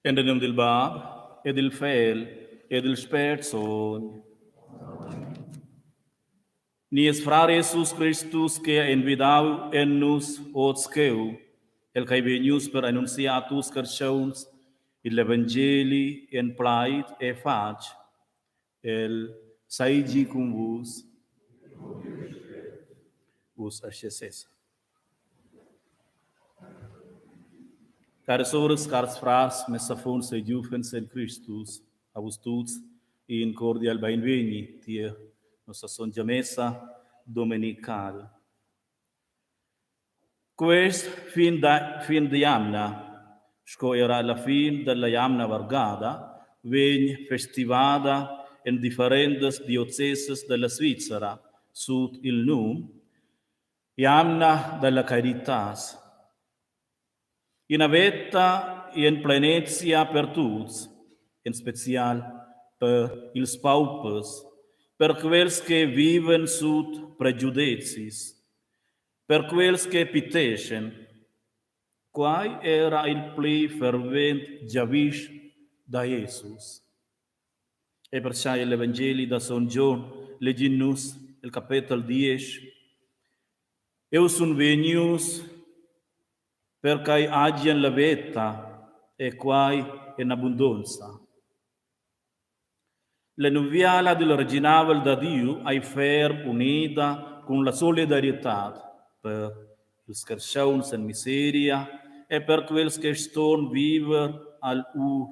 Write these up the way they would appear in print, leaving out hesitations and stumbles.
En num dil Bab e dil Fegl e dil Spert Sogn. Nies frar Jesus Cristus che ha envidau en nus oz cheu, el ch'ei vegnius per annunziar a tuts carstgauns igl evangeli en plaid e fatg, el seigi cun vus. Vus aschia sesa. Caras soras, cars frars, mes affons e giuvens en Cristus, a vus tuts in cordial beinvegni tier nossa sontga messa dominical. Quest fin da fin d'jamna, sco era la fin dalla jamna vargada, vegn festivada en differentas diocesas dalla Svizzera sut il num Jamna dalla Caritas. Ina veta en plenezia per tuts, en special per ils paupers, per quels che viven sut pregiudezis, per quels che piteschen. Quai era il pli fervent giavisch da Jesus. E perchai l'evangeli da Son Gion legin nus il capetel diesch. Eu sun vegnius per ch'ei hagien la veta e quai en abundonza. La nuviala dil reginavel da Diu ei ferm unida cun la solidarietad per ils carstgauns en miseria e per quels che ston viver agl ur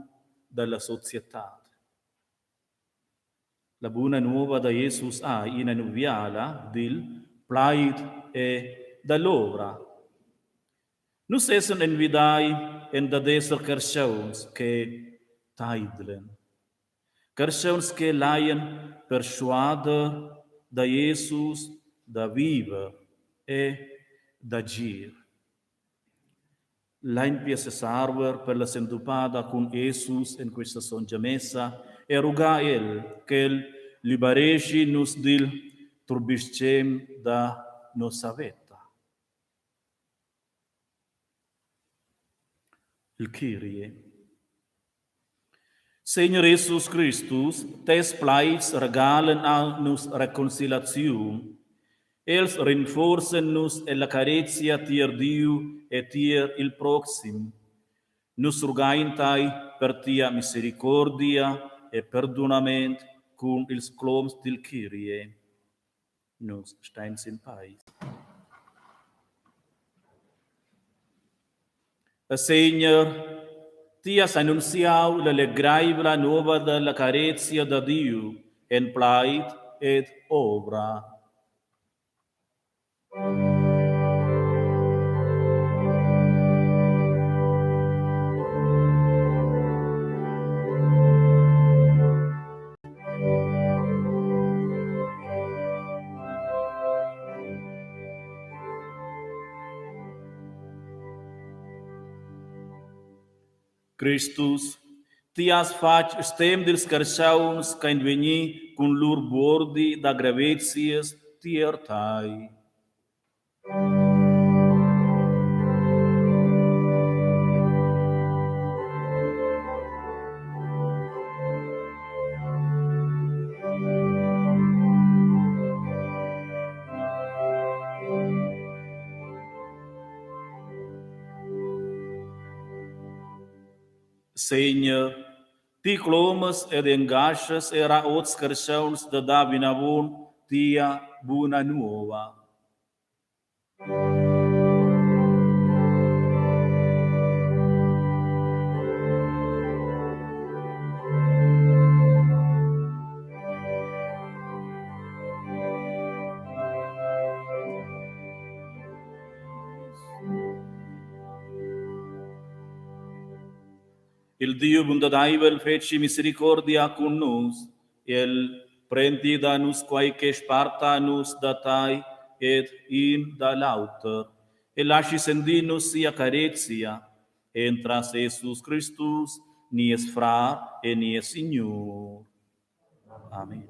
dalla societad. La buna nova da Jesus ha ina nuviala dil plaid e dall'ovra. Nus essan envidai en dad esser carstgauns che taidlen, carstgauns che laien perschuader da Jesus da viver e d'agir. Lein pia sesarver per la sentupada cun Jesus en questa sontga messa e rugar el ch'el libereschi nus dil turbischem da nossa veta. Il Kyrie. Segner Jesus Cristus, tes plaids regalen a nus reconciliaziun. Els rinforzen nus ella carezia tier Diu e tier il proxim. Nus rugain tai per tia misericordia e perdunament cun ils cloms dil Kyrie. Nus stein sin peis. Segner, ti has annunziau la legraivla nova dalla carezia da Diu en plaid ed ovra. Cristus, ti has fatg stem dils carstgauns ch'ein vegni cun lur buordi da grevezias tier tei. Segner, ti clomas ed engaschas era oz carstgauns da dar vinavon tia buna nova. Il Diu bundadaivel fetschi misericordia cun nus, el prendi da nus quai che sparta nus da tai ed in da l'auter e laschi sentir nus sia carezia entras Jesus Cristus, nies frar e nies Signur. Amen.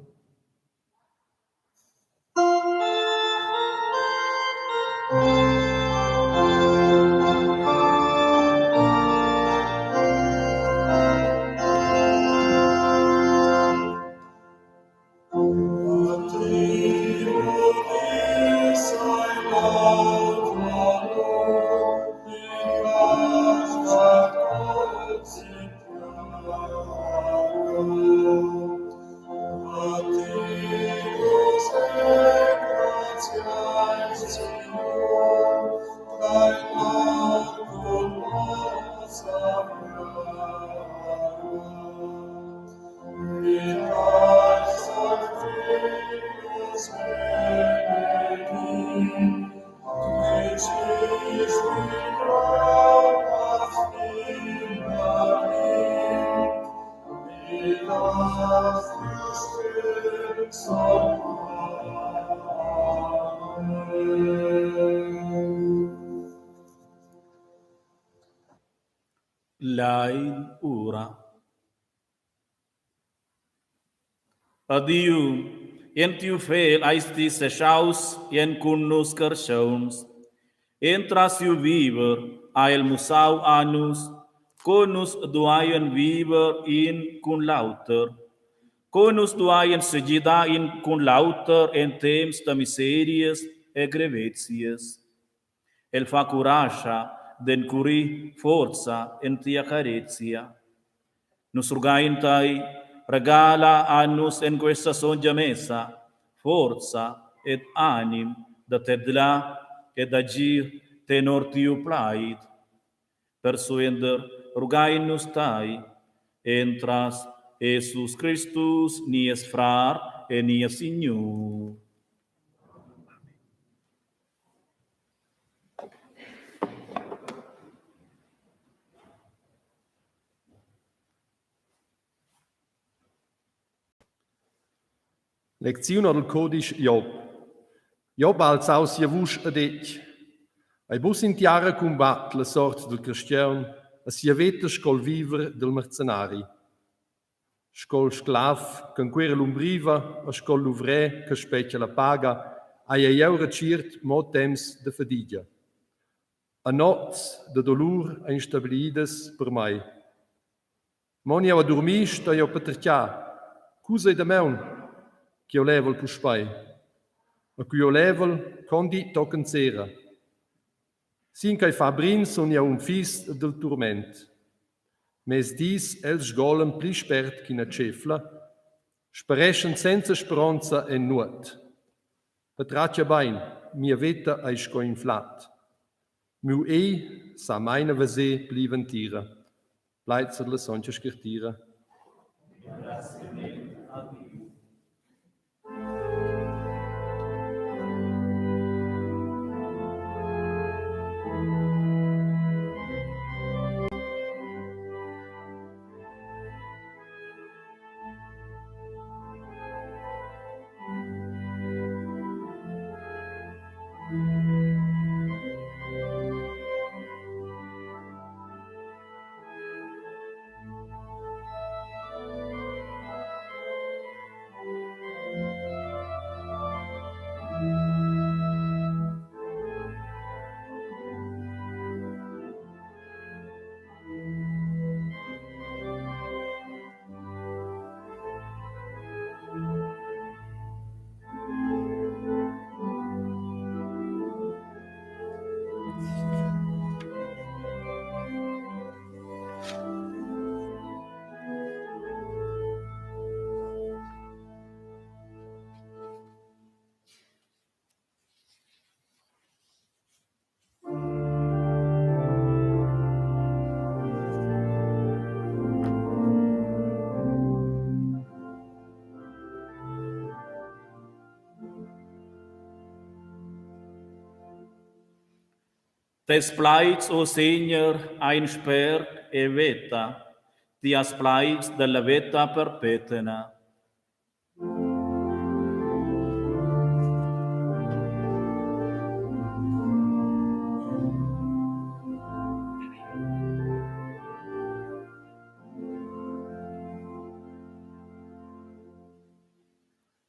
Lein ura. A Diu, en tiu Fegl eis ti seschaus en cun nus carstgauns. Entras siu viver ha el mussau a nus, co nus dueien viver in cun l'auter, co nus dueien segidar in cun l'auter en temps da miserias e grevezias. El fa curascha d'encurir forza en tia carezia. Nus rugain tai, regala a nus en questa sontga messa forza ed anim da tedlar ed agir tenor tiu plaid. Persuenter rugain nus tai entras Jesus Cristus, nies frar e nies Signur. Lecziun or dal codisch Job. Job ha alzau sia vusch e detg: Ei buc sin tiara cumbat la sort dil cristian e sia veta sco'l viver dil mercenari. Sco'l sclav ch'enquera l'umbriva e sco'l luvrer che spetga la paga, hai jeu retschiert mo temps da fadigia. E notgs da dolur ein stabilidas per mei. Mon jeu a durmir, stoi jeu patertgar, Cusa ei damaun ch'jeu level puspei? E cu jeu level, con di tochen sera? Sin quei fa brin sun jeu unfis dil turment. Mes dis els sgolan pli spert ch'ina cefla, spareschan senza speronza en nuot. Patratga bein, mia veta ei sco in flad. Miu egl sa maina veser pli ventira. Plaids dalla sontga scartira. Tes plaids, o Segner, ein spert e veta, tias plaids dalla veta perpetna.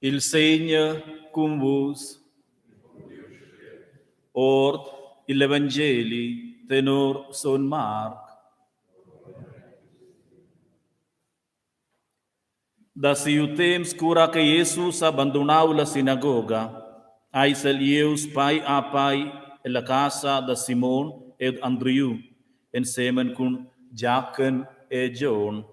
Il Segner cun vus. Ord igl evangeli tenor son Marc. Da siu temps cura che Jesus ha bandunau la sinagoga, eis el ius pei a pei ella casa da Simon ed Andriu ensemen cun Giachen e Gion.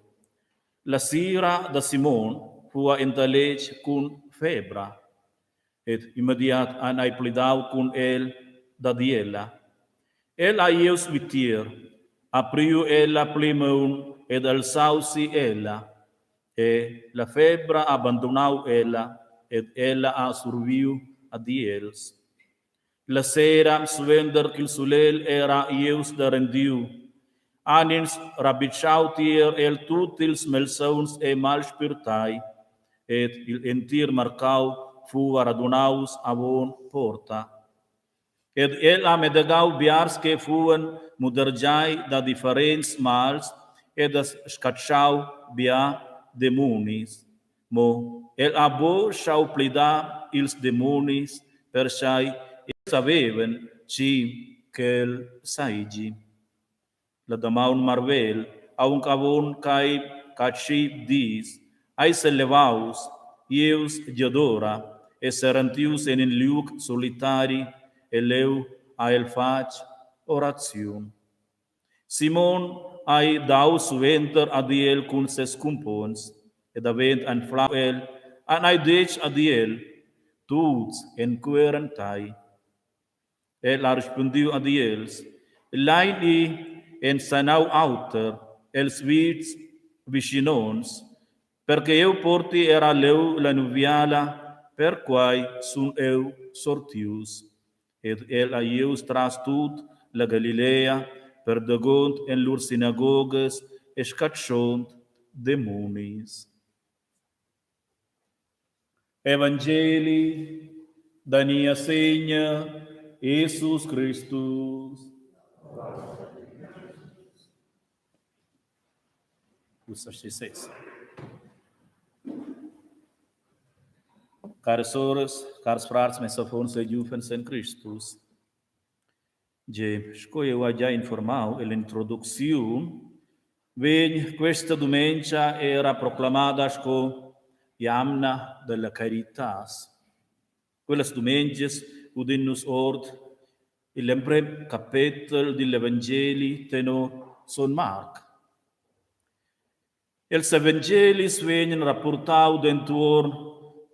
La sira da Simon fuva enta letg cun febra ed immediat han ei plidau cun el dad ella. El ha ius vitier, ha priu ella pli maun ed alzau si ella. E la febra ha bandunau ella ed ella ha surviu ad els. La sera, suenter ch'il sulegl era ius da rendiu, han ins rabitschau tier el tut ils malsauns e malspirtai ed igl entir marcau fuva radunaus avon porta. Ed el ha medegau biars che fuvan mudergiai da differents mals ed ha scatschau bia demunis. Mo el ha buc schau plidar ils demunis, pertgei els savevan tgi ch'el seigi. La damaun marvegl, aunc avon ch'ei catschi dis, eis el levaus, ius giadora e serentius en in liug solitari e leu ha el fatg oraziun. Simon ei dau suenter ad el cun ses cumpogns ed havend anflau el, han ei detg ad el, Tuts encueran tei. El ha respundiu ad els, Lein ir enzanau auter els vitgs vischinonts, per che jeu porti era leu la nuviala, perquei sun jeu sortius. Ed el ha ius tras tut la Galilea, perdegond en lur sinagogas e scatschond demunis. Evangeli da Niessegner Jesus Cristus. Ussa schi sez. Caras soras, cars frars, mes affons e giuvens en Cristus. Ge, sco jeu hai gia informau ell'introducziun, vegn questa dumengia era proclamada sco jamna dalla Caritas. Quellas dumengias udin nus ord igl emprem capetel digl evangeli tenor son Marc. Els evangelis vegnan rapportau dentuorn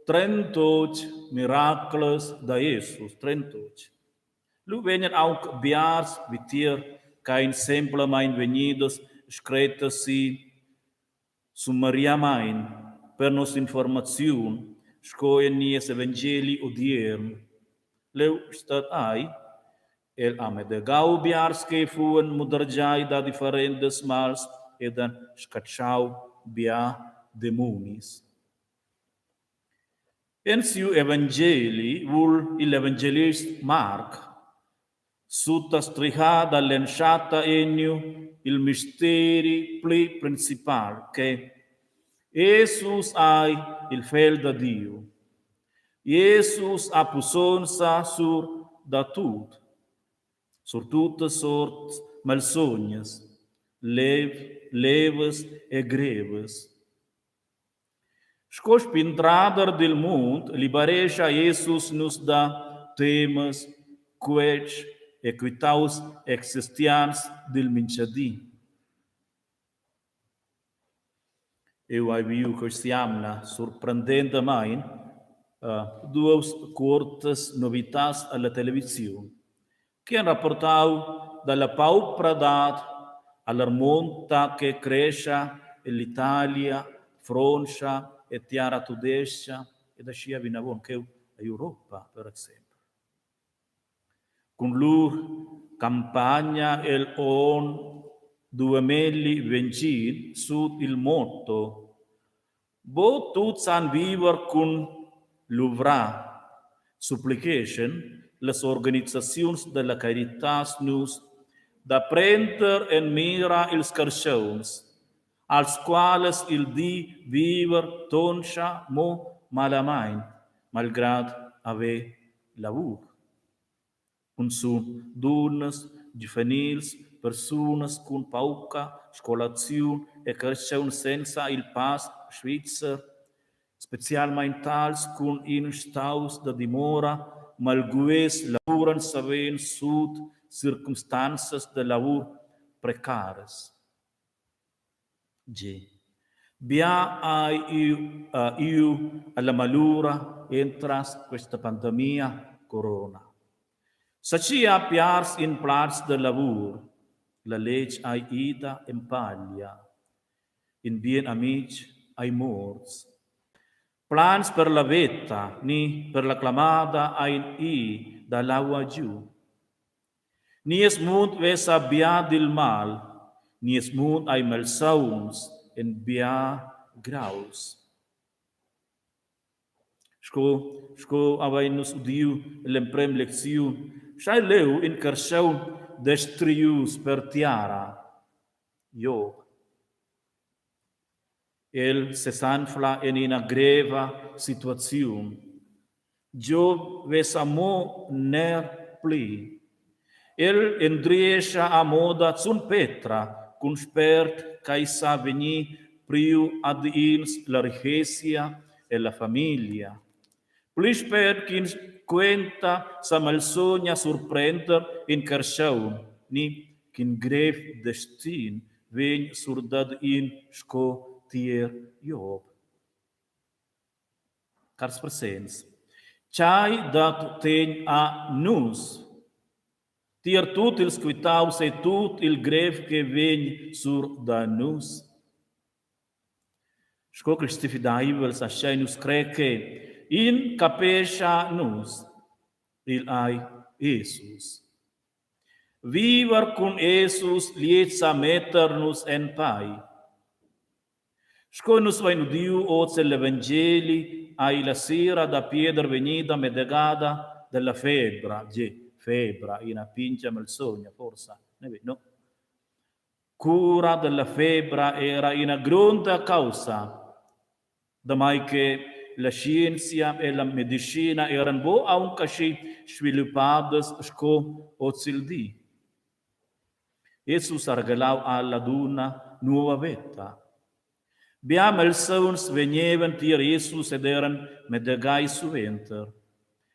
38 miraclas da Jesus, 38. Lu vegnan aunc biars vitier ch'ein semplamein vegnidas screttas si summariamein per noss'informaziun sco en nies evangeli odiern. Leu stat ei, El ha medegau biars che fuvan mudergiai da differentas mals ed han scatschau bia demunis. En siu evangeli vul igl evangelist Marc suttastrihar dall'entschatta enneu il misteri pli principal che Jesus ei il Fegl da Diu. Jesus ha pussonza sur da tut, sur tuttas sorts malsognas, lev, levas e grevas. Sco spindrader dil mund liberescha Jesus nus da temas, quetsch e quitaus existiants dil mintgadi. Eu hai viu quest'jamna surprendentamaing duos cuortas novitats alla televisiun chi han rapportau da la paupradad alarmonta che crescha ell'Italia, Frontscha e Tiara tudescha ed aschia vinavon cheu Europa per exempel. Cun lur campagna egl onn 2020 sut il motto «Buc tuts san viver cun luvrar» supplicheschan las organisaziuns dalla Caritas nus da prender en mira ils carschauns, als quals il di viver tonscha mo malamein, malgrad haver lavur. Cunzun dunnas, giuvenils, persunas cun pauca scolaziun e carstgaun senza il pass svizzer, specialmein tals cun in staus da dimora malguess lavuran savens sut circumstanzas da lavur precaras. Gie. Bia hai iu iu alla malura entras questa pandemia corona. Saci ha piars in plaz da lavur, la lètg ei ida en paglia. In bien amitg ei morts. Plans per la veta ni per la clamada ein i. dall'aua giu. Nies mund vesa bia dil mal, nies mund ei malsauns en bia graus. Sco, sco havein nus udiu l'emprem lecziun, schai leu in carstgaun destrius per tiara. Job. El sesanfla en ina greva situaziun. Job vesa mo ner pli. El endriescha a moda zun petra cun spert ch'ei sa vegnir priu ad ins la richezia e la famiglia. Pli spert ch'ins quenta sa malsogna surprender in carstgaun ni ch'in grev destin vegn sur dad in sco tier Job. Cars presents, tgei dat tegn a nus tier tut ils quitaus e tut il grev che vegn sur da nus? Sco cristifideivels aschein nus crer che in capescha nus, igl ei Jesus. Viver cun Jesus gliez sa metter nus en pei. Sco nus vein udiu oz egl evangeli ei la sera da Pieder vegnida medegada dalla febra, gie, febra, ina pintga malsogna forsa, no. Cura dalla febra era ina gronda caussa, damai che la scienzia e la medischina eran buc aunc aschi sviluppadas sco ozildi. Jesus ha regalau alla dunna nova veta. Bia malsauns vegnevan tier Jesus ed eran medegai suenter.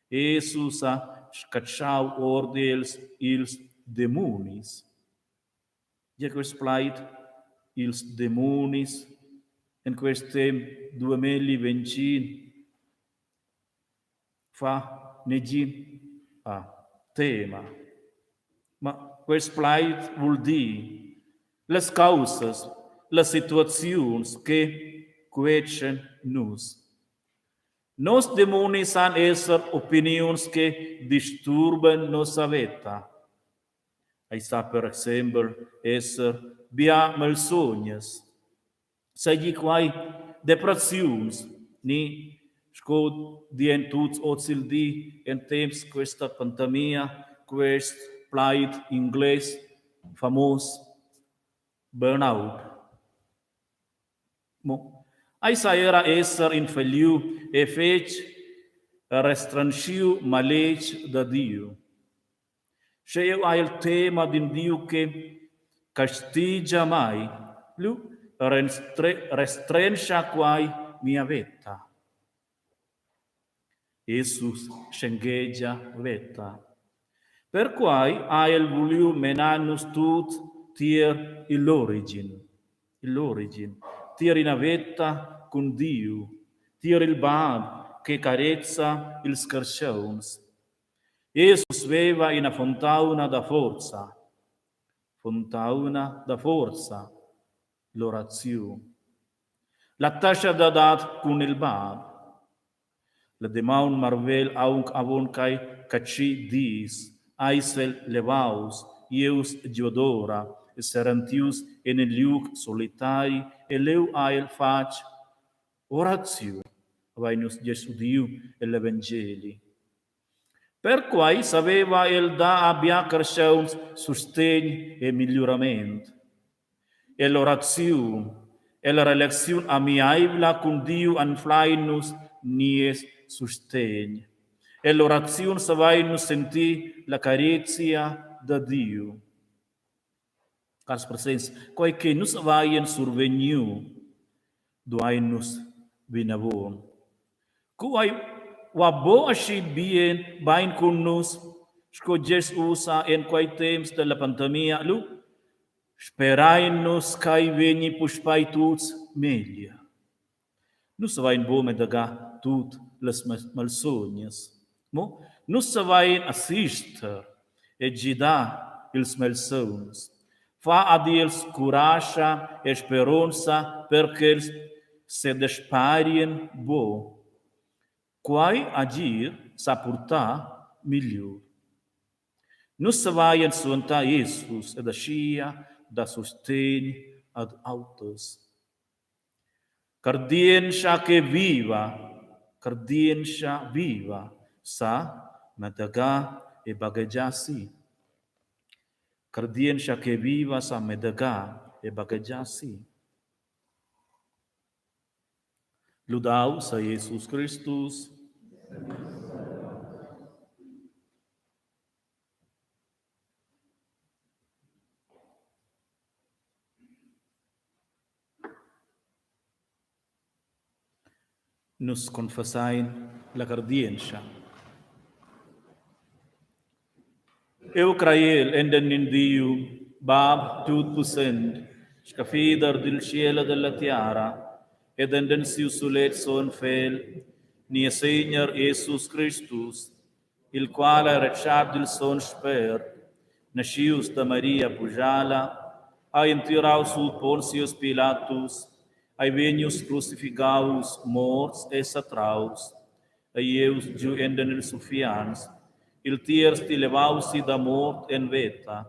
Jesus ha scatschau ord els ils demunis. Gia quest plaid, ils demunis, en quest temps 2025 fa negin a tema. Ma quest plaid vul dir las caussas, las situaziuns che quetschen nus. Nos demunis san esser opiniuns che disturban nossa veta. Ei sa per exempel esser bia malsognas, seigi quai depressiuns ni sco dien tuts ozildi en temps questa pandemia quest plaid ingles famos burnout. Mo ei sa era esser in falliu e fetg restrenschiu maletg da Diu. Sche jeu hai il tema d'in Diu che castigia mei, lu restrenscha quai mia veta. Jesus schenghegia veta. Perquai ha el vuliu menar nus tuts tier igl origin, igl origin, tier ina veta cun Diu, tier il Bab che carezza ils carstgauns. Jesus veva ina fontauna da forza, fontauna da forza, l'oraziun. La taschadadad cun il bab. La damaun marvegl aunc avon quei catschi dis eis el levaus, ius giuadora e serentius en in liug solitari e leu ha el fatg Oraziun havein nus gest udiu egl evangeli. Perquai saveva el dar a bia carstgauns sustegn e migliurament. Ell'oraziun, ella relaziun amiaivla cun Diu anflein nus nies sustegn. Ell'oraziun savein nus sentir la carezia da Diu. Cars presents, quei che nus haveien survegniu, duein nus vinavon. Cu ei va buc aschi bien bein cun nus, sco gest ussa en quei temps dalla pandemia, lu sperein nus ch'ei vegni puspei tuts meglier. Nus savein buca medegar tut las malsognas, mo nus savein assister e gidar ils malsauns, far ad els curascha e speronza per ch'els sedesparien buc. Quei agir sa purtar migliur. Nus savein suentar Jesus ed aschia dar sustegn ad auters. Cardientscha che viva, cardientscha viva, sa medegar e baghegiar si. Cardientscha che viva sa medegar e baghegiar si. Ludau sa Jesus Cristus. Nus confessain la cardientscha. Eu craiel enden in Diu, Bab tutpussent, scaffider dil tschiel e della tiara, ed enden siu sulet son Fegl, nies Segner Jesus Cristus, il qual ha retschart dil Sogn Spert, naschius da Maria Pujala, ha entirau sut Pontius Pilatus, ei vegnius crucifigaus, morts e satraus, ei ius giu enden ils uffians, il tierz ti levaus si da mort en veta,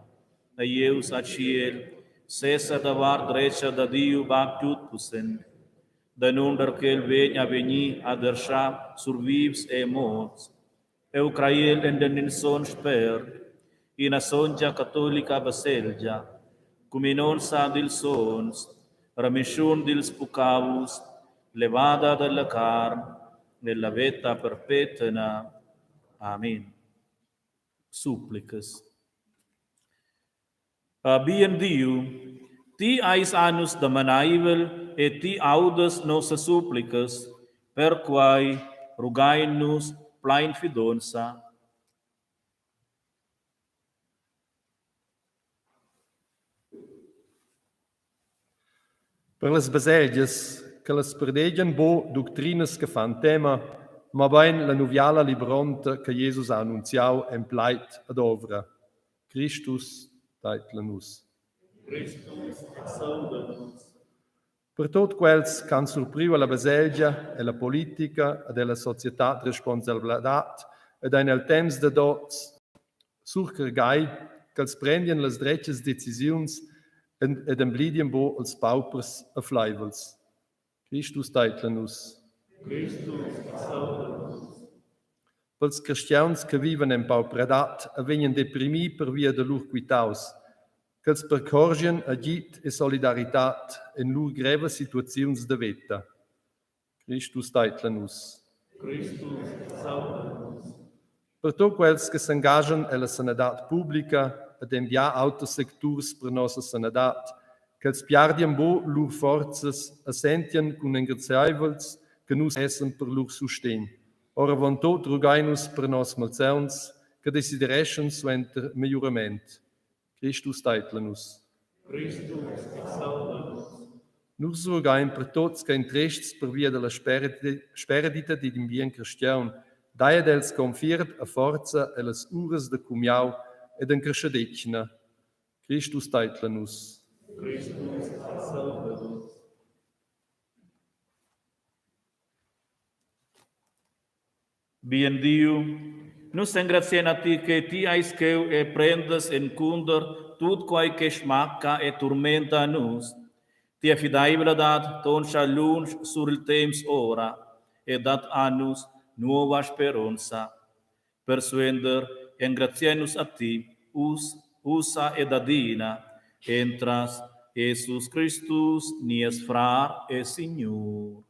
ei ius a tschiel, sesa da vart dretga da Diu Bab tutpussent, danunder ch'el vegn a vegnir a derschar sur vivs e morts. Eu craiel enden il Sogn Spert, ina sontga catolica baselgia, cuminonza dils sogns, remischun dils puccaus, levada dalla carn nella veta perpetna. Amen. Supplicas. Bien Diu, ti eis a nus damanaivel e ti audas nossas supplicas, perquai rugain nus plain fidonza. Per las baselgias che las predegian buc ductrinas che fan tema, mobein la nuviala liberonta che Jesus ha annunziau en plaid ed ovra. Cristus teidla nus. Cristus exauda nus. Per tot quels che han surpriu alla baselgia, ella politica ed ella societad responsabladad ed ein el temps dad oz surcargai ch'els prendien las dretgas decisiuns ed emblidien buc als paupers e fleivels. Cristus teidla nus. Cristus exauda nus. Pels cristians che vivan en paupradad e vegnan deprimi pervia da lur quitaus, ch'els percorgien agid e solidaritad en lur grevas situaziuns da veta. Cristus teidla nus. Cristus exauda nus. Per tot quels che s'engaschan ella sanadad publica ed en bia auters secturs per nossa sanadad, ch'els piardien buc lur forzas e sentien con engraziaivels che nus essan per lur sustegn. Oravontut rugein nus per nos malsauns che desidereschan suenter megliurament. Cristus teidla nus. Cristus exauda nus. Nus rugein per tots che ein trests pervia dalla sperdita dad in bien cristian, dai ad els confiert e forza ellas uras da cumiau ed encreschadetgna. Cristus teidla nus. Cristus exauda nus. Bien Diu, nus engraziein a ti che ti eis cheu e prendas encunter tut quei che smacca e turmenta a nus. Tia fideivladad tonscha lunsch sur il temps ora e dat a nus nova speronza. Persuenter engraziein nus a ti, uss, ussa ed adina, entras Jesus Cristus, nies frar e Signur.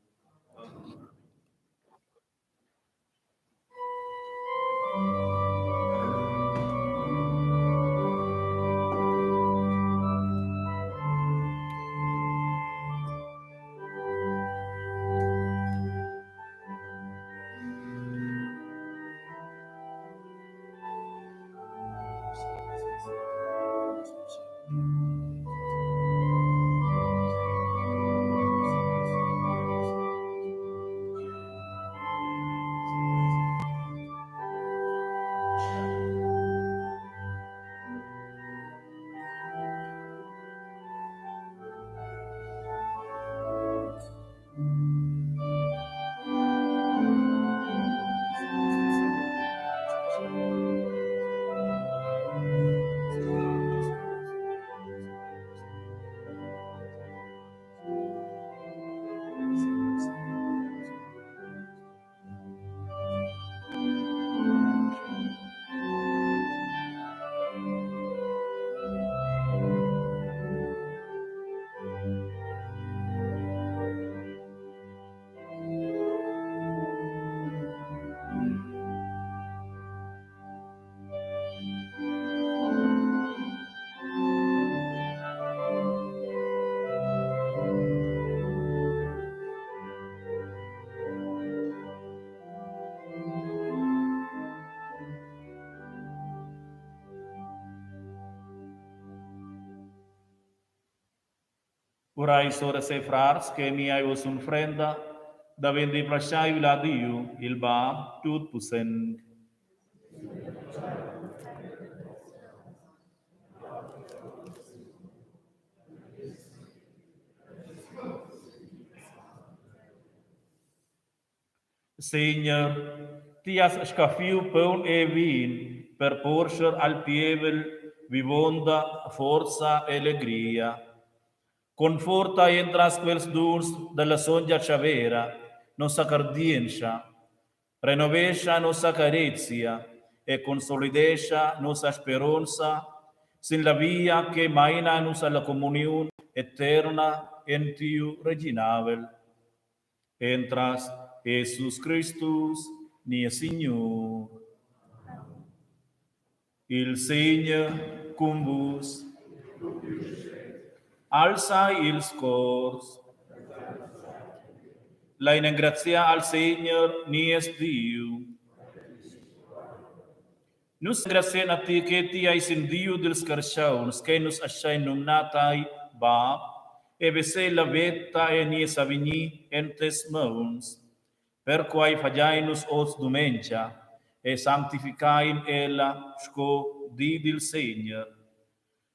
Urai soras e frars che mia voss unfrenda davendi plaschaivla a Diu, il Bab tutpussent. Segner, ti has scaffiu paun e vin per porscher al pievel vivonda, forza e legria. Conforta entras quels duns dalla sontga tschavera nossa cardientscha, renovescha nossa carezia e consolidescha nossa speronza sin la via che meina nus alla communiun eterna en tiu reginavel. Entras Jesus Cristus, nies Signur. Il Segner cun vus. Alzai ils cors. Lein engraziar al Segner, nies Diu. Nus engraziein a ti che ti eis in Diu dils carstgauns, che nus astgein numnar tei Bab e veser la veta e nies avegnir en tes mauns. Perquei fagein nus oz dumengia e sanctifichein ella sco di dil Segner.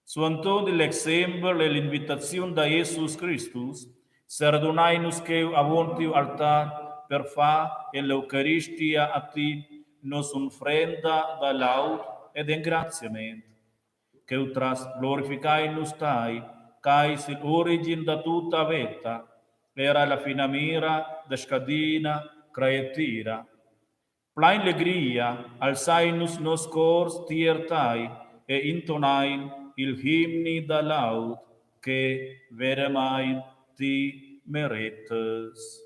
Suentond igl exempel e l'invitaziun da Jesus Cristus seredunein nus cheu avon tiu altar per far en l'eucaristia a ti noss'unfrenda da laud ed engraziament. Cheutras glorifichein nus tei, ch'eis igl origin da tutta veta, era la finamira da scadina creatira. Plein legria alzein nus nos cors tier tei e intonein il himni da laud che veramein ti meretas.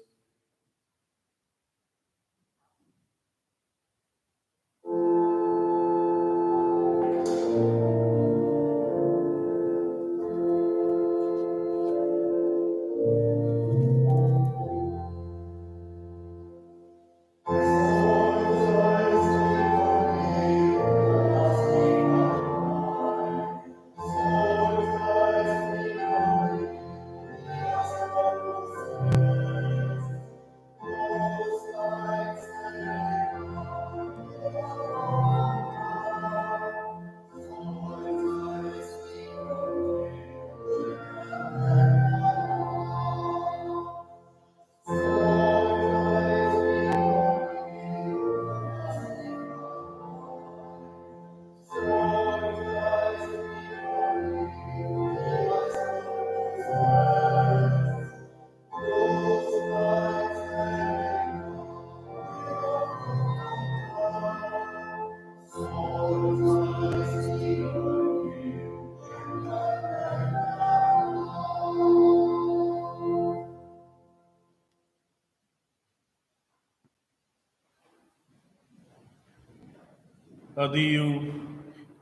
Adiu.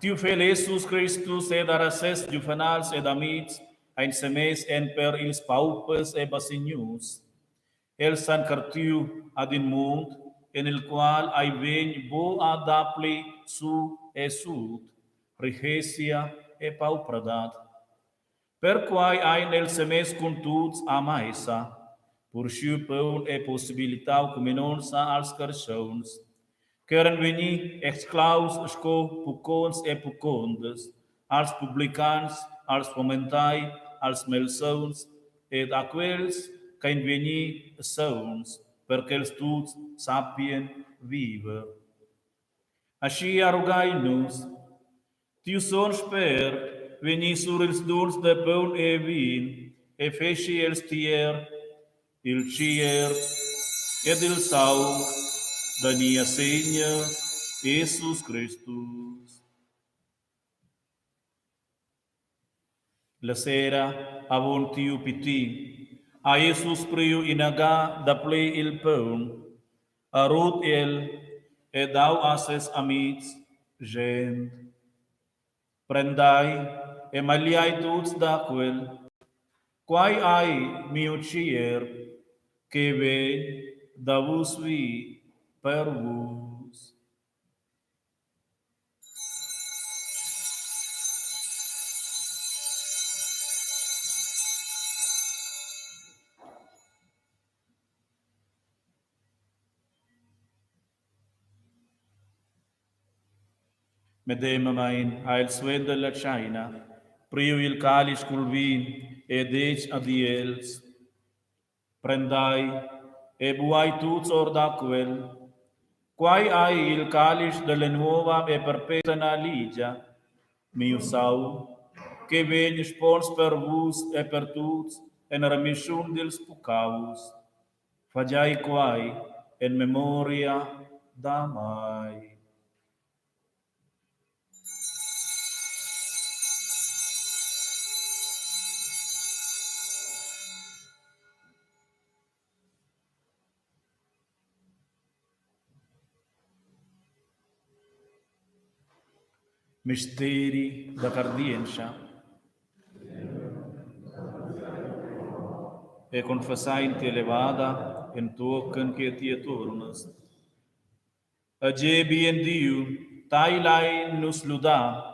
Tiu fegl Jesus Cristus ed era ses giuvenals ed amitgs ein semess en per ils paupers e basignus. Els han cartiu ad in mund, en il qual ei vegn buca dapli su e sut, rihezia e paupradad. Perquai ein els semess cun tuts a meisa, purschiu paun e possibilitau cuminonza als carschauns, ch'eran vegni exclaus sco pucconts e puccondas, als publicans, als fomentai, als malsauns ed a quels ch'ein vegni sauns, per ch'els tuts sappien viver. Aschia rughein nus, Tiu sogn Spert vegni sur ils duns da paun e vin e feschi els tier il tschier ed il saung da Niessegner Jesus Cristus. La sera avon tiu piti ha Jesus priu inaga dapli il paun, ha rut el e dau a ses amitgs, schend: Prendai e magliai tuts da quel. Quai ei miu tschier che vegn da vus vi per vus. Medemamein ha el suenter la tscheina priu il calisch cul vin e detg ad els: Prendai e buai tuts or da quel. Quai ei il calisch dalla nova e perpetna ligia, miu saung, che vegn spons per vus e per tuts en remischun dils puccaus. Fagei quai en memoria da mei. Misteri da cardientscha. E confessain tia levada entochen che ti tuornas. Gie, bien Diu, tei lein nus ludar.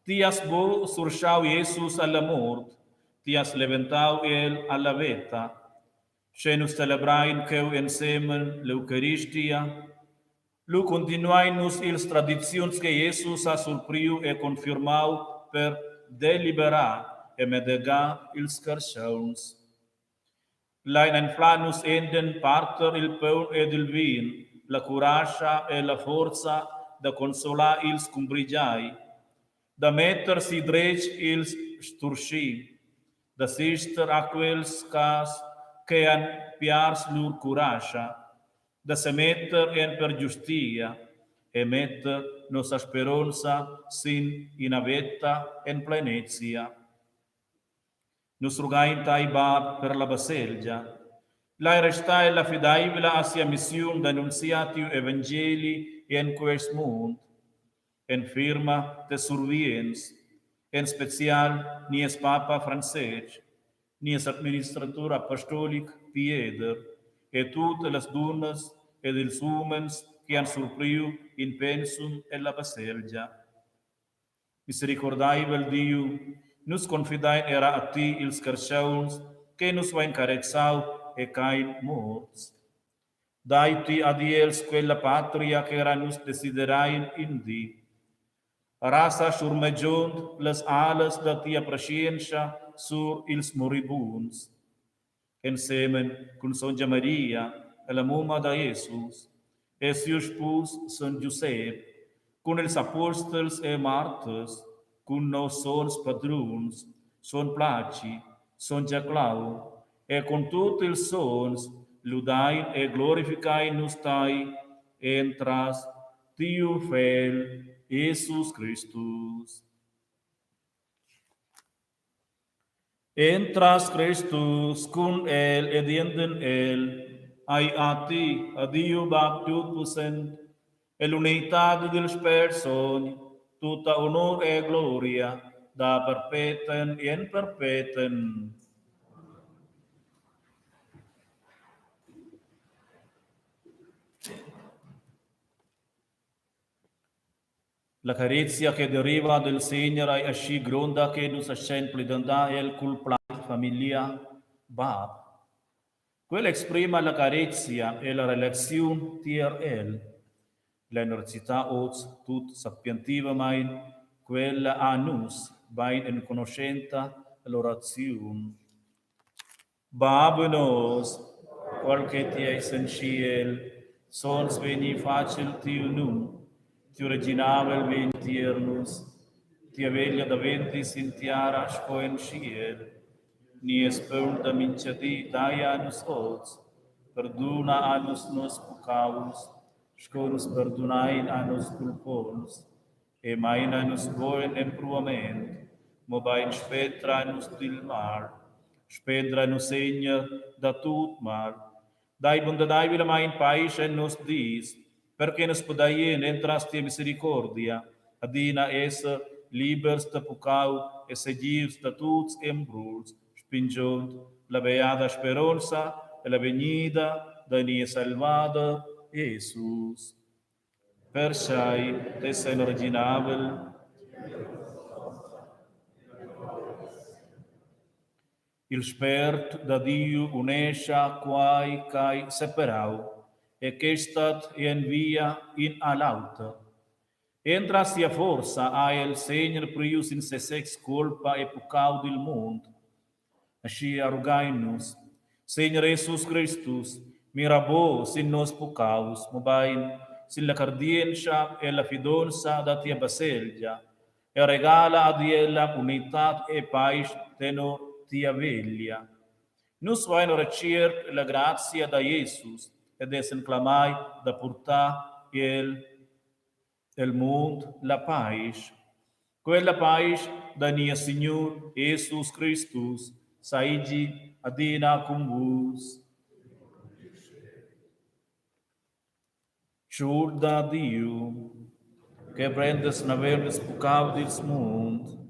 Ti has buc surschau Jesus alla mort, ti has leventau el alla veta. Sche nus celebrein cheu ensemen l'Eucaristia, lu continuein nus ils tradiziuns che Jesus ha surpriu e confirmau per deliberar e medegar ils carstgauns. Lein anflar nus enden parter il paun ed il vin, la curascha e la forza da consolar ils cumbrigiai, da metter si dretg ils sturschi, d'assister a quels cass che han piars lur curascha, da semetter en per giustia e metter nossa speronza sin ina veta en plenezia. Nus rugain tai, Bab, per la baselgia. Lai restar ella fidaivla a sia missiun d'annunziar tiu evangeli en quest mund. En firma tes survients, en special nies papa Francestg, nies administratur apostolic Pieder e tut las dunnas ed ils umens che han surpriu in pensum ella baselgia. Misericordaivel Diu, nus confidein era a ti ils carstgauns che nus vein carezau e ch'ein morts. Dai ti ad els quella patria che era nus desiderein in di. Rasa schurmegiond las alas da tia preschientscha sur ils moribunds. Ensemen cun sontga Maria e la mumma da Jesus e siu spus sogn Giusep, cun ils apostels e marters, cun nos sogns padruns, sogn Placi, sogn Giaclau e cun tut ils sogns ludein e glorifichein nus tei entras tiu Fegl Jesus Cristus. Entras Cristus, cun el ed enten el, ei a ti, a Diu Bab tutpussent, ell'unitad dil Spert Sogn, tutta honur e gloria da perpeten en perpeten. La carezia che deriva dil Segner ei aschi gronda che nus astgein plidentar el cul plaid famiglia bab. Quel exprima la carezia e la relaziun tier el. Lein recitar oz tut sapientivamein quella a nus bein enconuschenta l'oraziun. Bab nos, qual che ti eis en tschiel, sogns vegni fatg il tiu num, tiu reginavel vegn tier nus, tia veglia daventi sin tiara sco en tschiel. Nies paun da mintga di dai a nus oz, perduna a nus nos puccaus, sco nus perdunein a nos culponts, e meina nus buc en empruament, mobein spendra nus dil mal. Spendra nus, Segner, da tut mal. Dai bundadaivelamain paisch en nos dis, per che nus pudaien entras tia misericordia adina esser libers da puccau e segirs da tuts embruls, spingiond la beada speronza e la vegnida da nies Salvader Jesus. Perchei tes el reginavel Il Spert da Diu unescha quai ch'ei separau e che stat en via in a l'auter. Entras sia forza ha il Segner priu sin sesez cuolpa e puccau dil mund. Aschia rugain nus, Segner Jesus Cristus, mira buc sin nos puccaus, mobein sin la cardientscha e la fidonza da tia baselgia e regala ad ella unitad e paisch tenor tia veglia. Nus vain retschiert la grazia da Jesus ed essan clamai da purtar el el mund la paisch. Quella paisch da nies Signur Jesus Cristus seigi adina cun vus. Tschur da Diu che prendas naven ils puccau dils mund.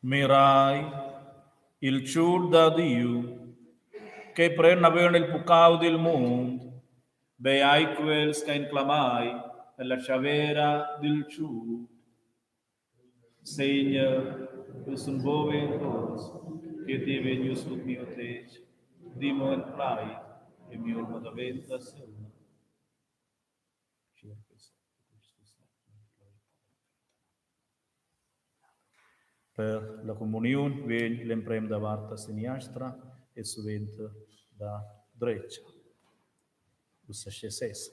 Mirai, il tschur da Diu, che pren naven il puccau dil mund, beai quels ch'ein clamai ella tschavera dil tschur. Segner, jeu sun buc venturs che ti vegnius sut miu tetg, di mo in plaid e mi'olma daventa seuna. Per la communiun vegn l'emprem da vart seniastra e suenter da dretga. Ussa sche sesa.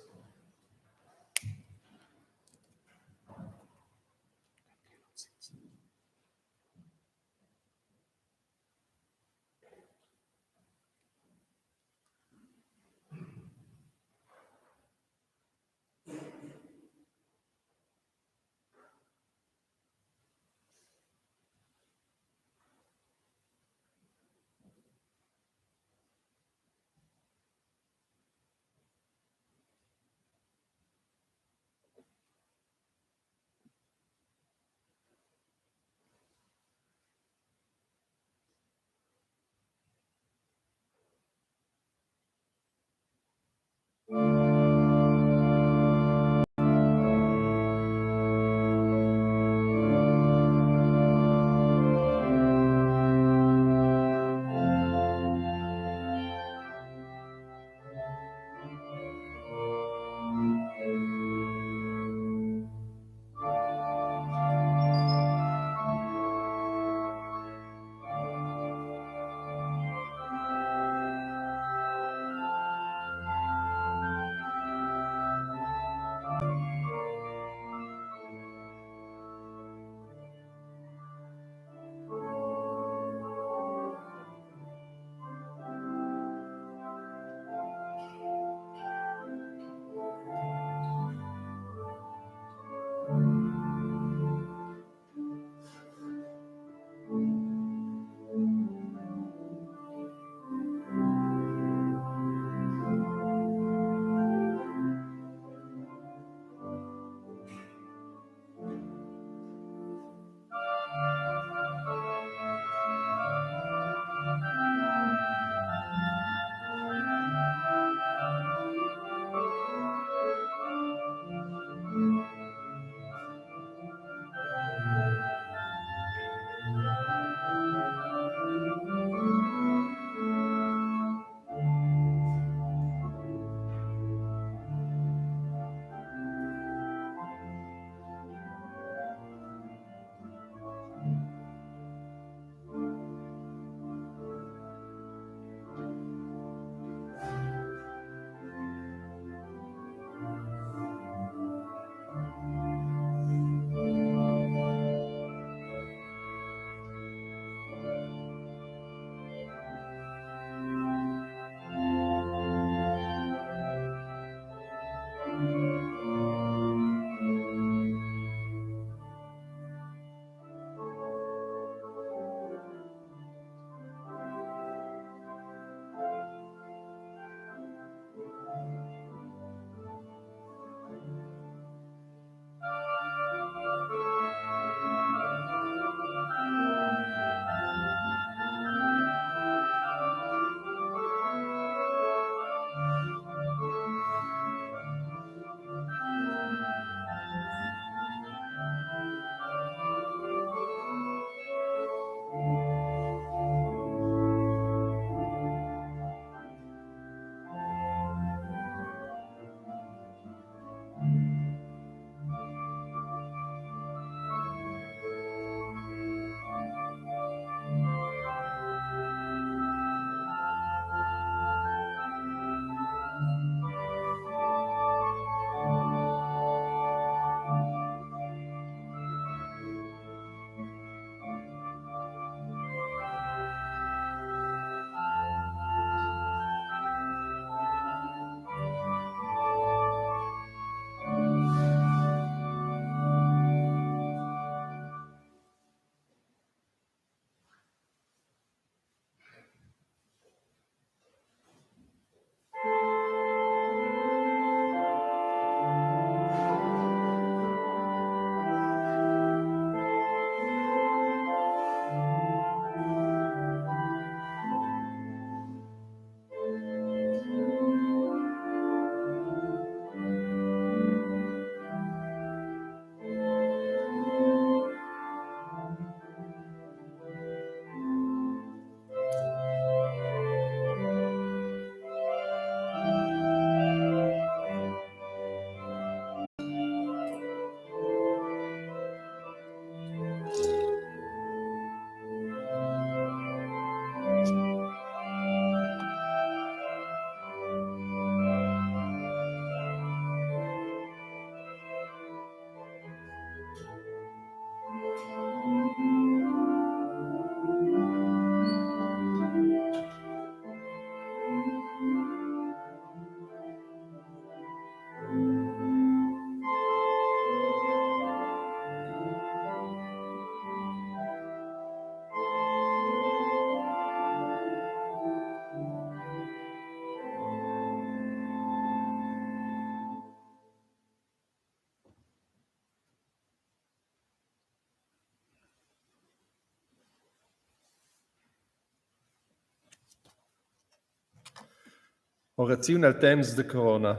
Oraziun el temps da corona.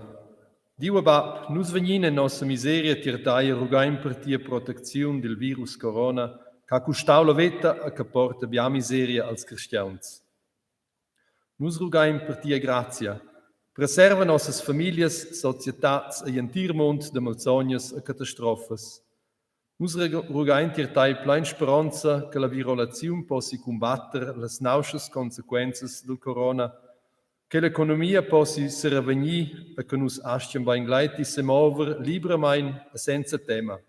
Diu e Bab, nus vegnin en nossa miseria tier tei e rugain per tia protecziun dil virus corona che ha custau la veta e che porta bia miseria als cristians. Nus rugain per tia grazia. Preserva nossas famiglias, societads e gl'entir mund da malsognas e catastrofas. Nus rugain tier tei plein speronza che la virolaziun possi cumbatter las nauschas consequenzas dil corona, che l'economia possi serevegnir e che nus astgien beingleiti semover libramein e senza tema.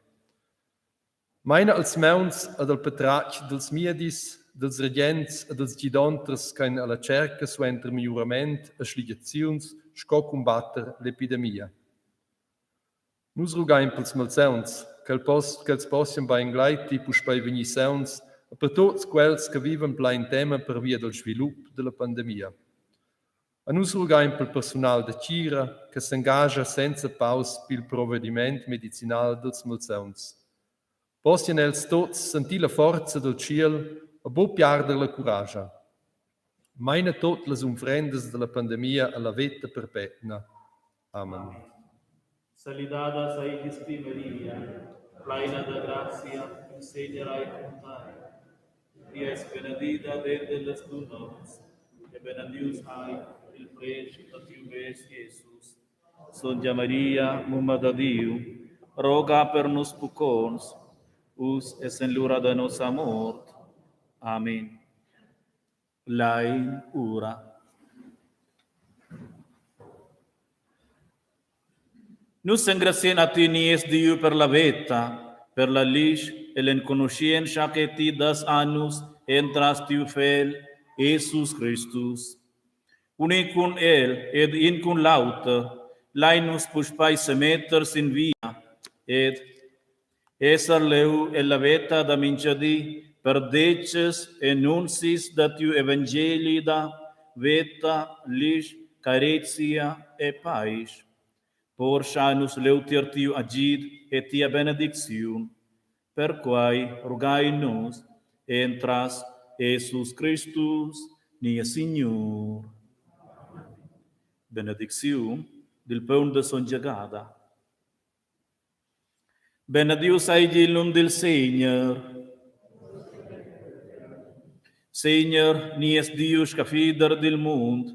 Meina als mauns ed al patratg dils miedis, dils regents e dils gidonters ch'ein alla tscherca suenter migliurament e schligiaziuns sco cumbatter l'epidemia. Nus rugain pels malsauns, ch'els possian beingleiti puspei vegnir sauns e per tuts quels che vivan plein tema pervia dal svilup dalla pandemia. E nus rugain pel persunal da tgira che s'engascha senza paus pil provediment medicinal dals malsauns. Possian els tuts sentir la forza dal tschiel e buc piarder la curascha. Meina tut las unfrendas dalla pandemia alla veta perpetna. Amen. Salidada seigies ti, Maria, pleina da grazia, il Segner ei cun tei. Ti eis benedida denter las dunnas, e benedius ei il frestg da tiu best Jesus. Sontga Maria, mumma da Diu, roga per nus pucconts, uss e sen l'ura da nossa mort. Amen. Lein ura. Nus engraziein a ti, nies Diu, per la veta, per la glisch e l'enconuschientscha che ti das a nus entras tiu Fegl, Jesus Cristus. Uni cun el ed in cun l'auter lein nus puspei semetter sin via ed esser leu ella veta da mintgadi perdetgs e nunzis da tiu evangeli da veta, glisch, carezia e paisch. Porscha nus leutier tiu agid e tia benedicziun. Perquai rugain nus entras Jesus Cristus, nies Signur. Benedicziun dil paun da Sontga Gada. Benediu seigi il num dil Segner. Segner, nies Diu scaffider dil mund,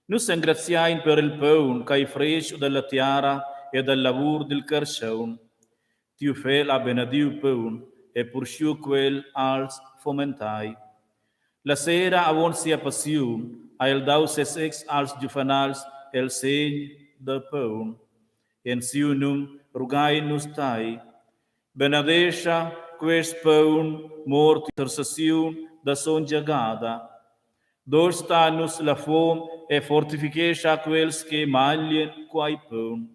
nus engraziain per il paun ch'ei frestg dalla tiara e dalla lavur dil carstgaun. Tiu fegl ha benediu paun e purschiu quel als fomentai. La sera avon sia passiun ha el dau ses ex als giufanals el segn da paun. En siu num rugain nus tei. Benedescha quest paun mort intercessiun da sontga Gada. Dosta nus la fom e fortifichescha quels che maglien quei paun.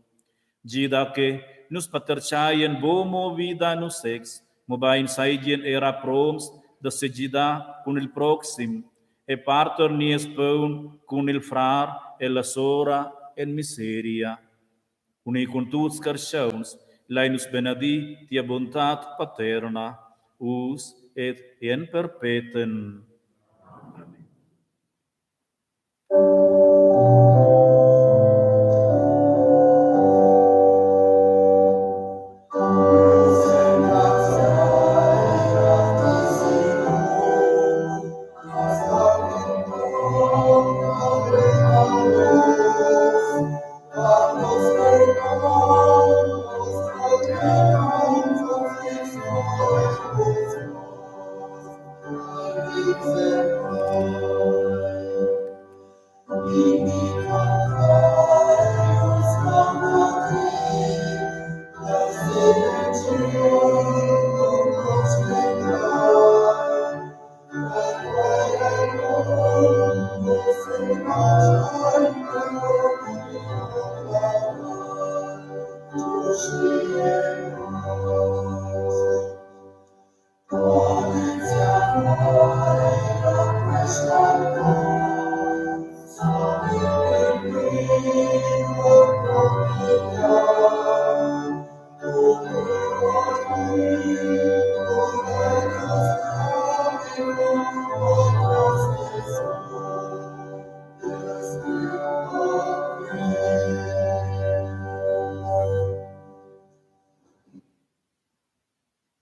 Gida che nus patertgeien buc mo vi da nus sezs, mobein seigien era promts da segidar cun il proxim e parter nies paun cun il frar e la sora en miseria. Uni cun tuts carstgauns lai nus benedir tia buontad paterna, uss ed en perpeten. Amen.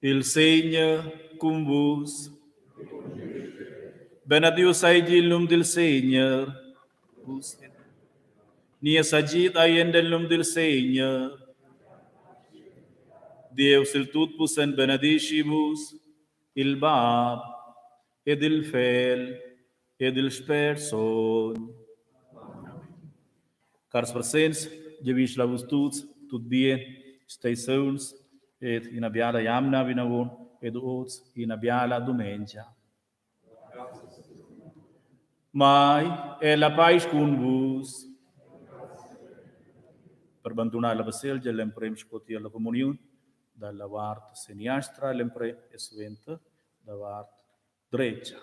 Il Segner cun vus. Benediu seigi il num dil Segner. Vus. Nies agid ei en del num dil Segner. Dieus il Tutpussent benedisci vus, il Bab ed il Fegl ed il Spert Sogn. Cars presents, giavischla vus tuts tut bien, stei sauns ed ina biala jamna vinavon ed oz ina biala dumengia. Mai è la paisch cun vus. Per bandunar la baselgia l'emprem sco tier la communiun dalla vart seniastra l'emprem e suenter da vart dretga.